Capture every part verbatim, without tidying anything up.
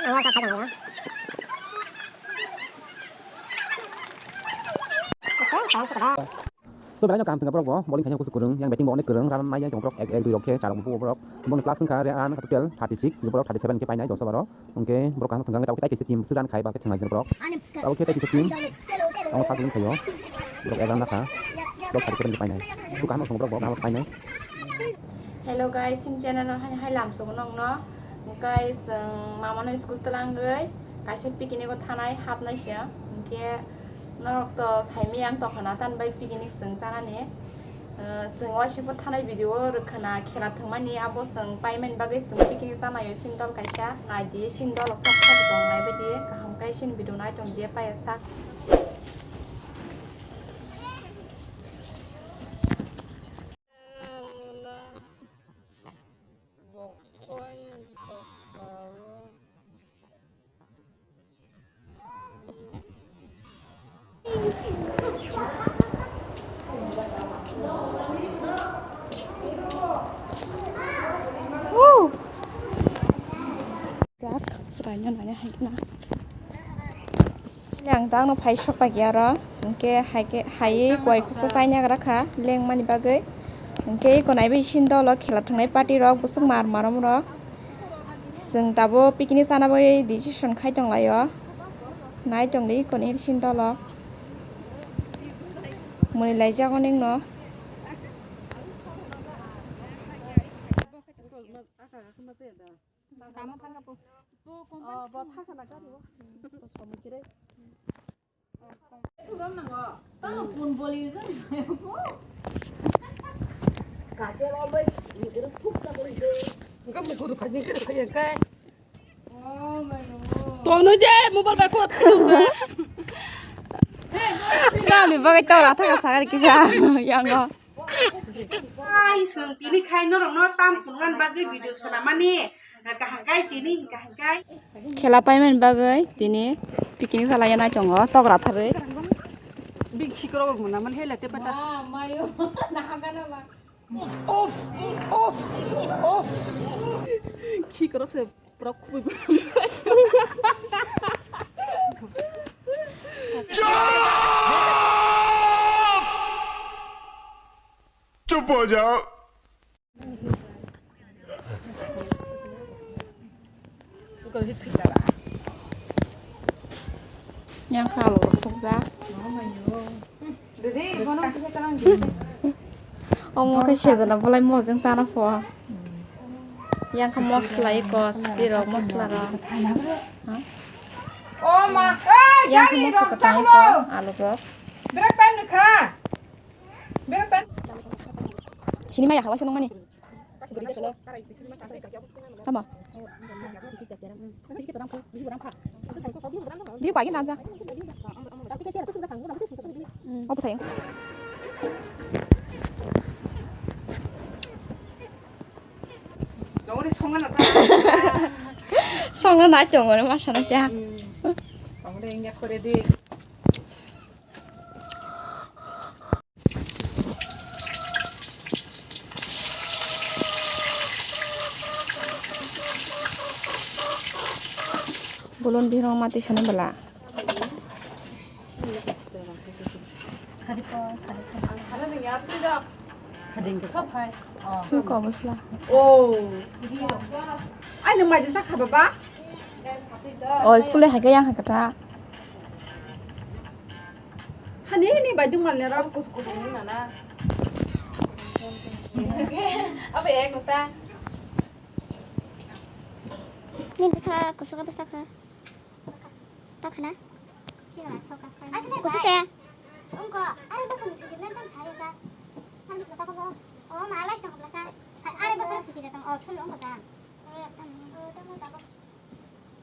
So, belai no kaham thwngkha borok bo, bowling khaina kusu kwrwng, yang batting bo onek kwrwng, run nai ya, borok ek, ek, dui rok khe, char rok bo borok. Boni plus wngkha, run wngkha total thirty six, borok thirty seven khe painai, dosa baro. Hwnkhe borok kaham thwngkha, tei kaisa team swran khai, ba khe thwngna borok. Abo khe tei kaisa team. Omo first wngkha yo. Borok ek run nakha. Borok thirty seven khe painai. Bo kaham thwng borok bo, kaham painai. Hello guys, chini channel o hai, hai lam sugo nokno. Guys, chwng mamano school twlangwi kaisa picnic o thanai hapnai se. Hwnkhe norok to saimaya ang tongkha na tan bai picnic chwng chanani. Uh, chwng waisa pho thanai video o rwkha na khela thwngmani abo chwng paimani bagwi chwng picnic chanaio sindol kaisa. Naidi sindol o sak sak tong naibaidi kaham khe sini video nai tong je paiya sak. Woo! Jak, swraino nani hai na. Yang tangno phai sok pai ya ro. Hwnkhe hai khe, hai koi khopsa chaina gra kha lengmani bagwi. Hwnkhe eko naibi sindolo khela thwngnai party rok bwswk mar marom rok. Chwng tabuk picnic chana bagwi decision khai tong laio. Nai tongdi koni sindolo. Mwnwi laijak onekno. Tamo thangkha po. Oh, bo thangkha na gari o. Bo somoi kire. Tamo kun boli jani. Kachor obai, mukuru thuk ta boli de. Enggak mukuru kajing kire kaya kai. Oh my God. Tono je mobile bai ko. Kami bagai tau rata ka sagari kisa. Yang go. Ai, chwng tini khai norokno tam phunuknani bagwi video swnamani. Kaham kai tini, kaham kai. Khela paimani bagwi tini picnic salai nai tongo, togra tharwi. Big sikrok mona man hele te pata. Ma, mayo, nahagana ma. Off, off, off, off. Sikrok se. Borok kubui borok. Chup! Chup ho jao. Yang kha alu rok phukjak. Omo khe sejana bolai mojang chana pho. Yang kha mosla eko, siti rok mosla rok. Ha? Oh ma, eh, yang kha gari mosla rok kwchang chaklo. Eko, alu rok. Berak time ni kha. Berak time. Sini maya hawa seneng mani. Tama. Biu pai gini aja. Hmm, apa sayang? Songna na chong mana masa na cha. Bolon birong mati sani bela. Ko bosla. Oh. Ai, nung mai sa kha baba? Oh, school hai ka yang ha kata. Hani ni bai dung mal ne ro. Kus kus ni na na. Apa ya kata? Ni bwsa kusuka bwsa kha. Tokha na? Kusu se. Ungko, are bosor ni suji nan tam sa ya sa. Tam bosor ta ko. O ma lai tong bla sa. Are bosor suji da tong. O sul ungko ta.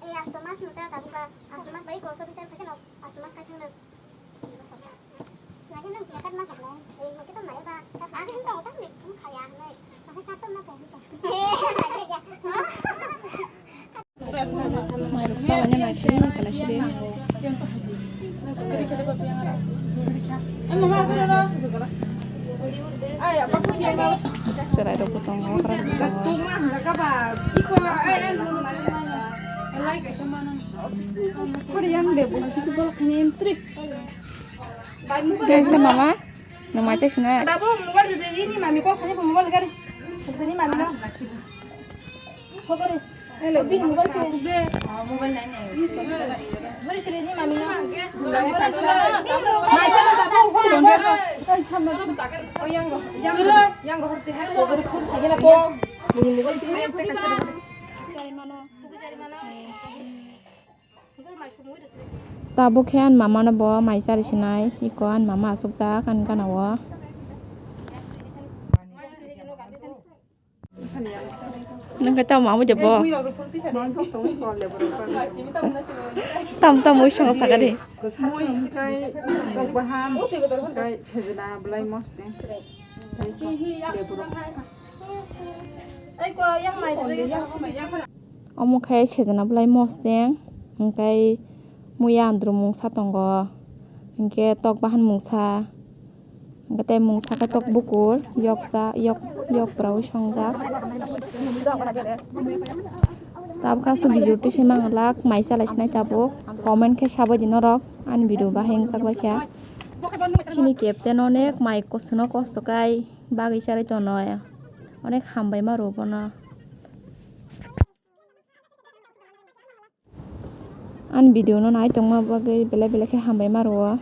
E asto mas no ta ta buka. Asto mas bai ko so bisar kha no. Asto mas ka thang lo. Mairok salanya naikhe, naikhe naisidi. Chwrairokbo tongo, kwrwirokbo tongo. Korean de bo kisi bol khani entry. Guys, na mama, no macha sina. Babu, mobile de ni mami call khani mobile gari. De ni mami na. Hello. Bini mobile se. Mobile nai nai. Bini se ni mami na. Macha na babu, phone number. Oh, yang ro, yang ro, yang ro horte hai. Ko gari phone khani na ko. Bini mobile se ni. Chai mano. Tabuk khe ani mama no bo mai chari sinai, iko ani mama asukjak ani gana o. Nang khe tamo amo jabo. Tam tam ui songo saka de. Mui kai tok baham kai sejna belai mosde. Omo khe sejana belai mosdeng, hingkai muya andru mungsa tongo, hinkhe tok bahan mungsa, hinkhe tei mungsa khe tok bukur, yoksa, yok, yok braui songjak. Tabuk aswk bijor twi se manglak, mai chalai sinai tabuk, comment khe sabaidi norok ani video bahai wngjak baikha. Chini captain onek mai kosono kosto kai bagwi chalai tono, onek hambai ma rw bono. Ani video no nai tongma bagwi belai belai khe hambai ma rwo.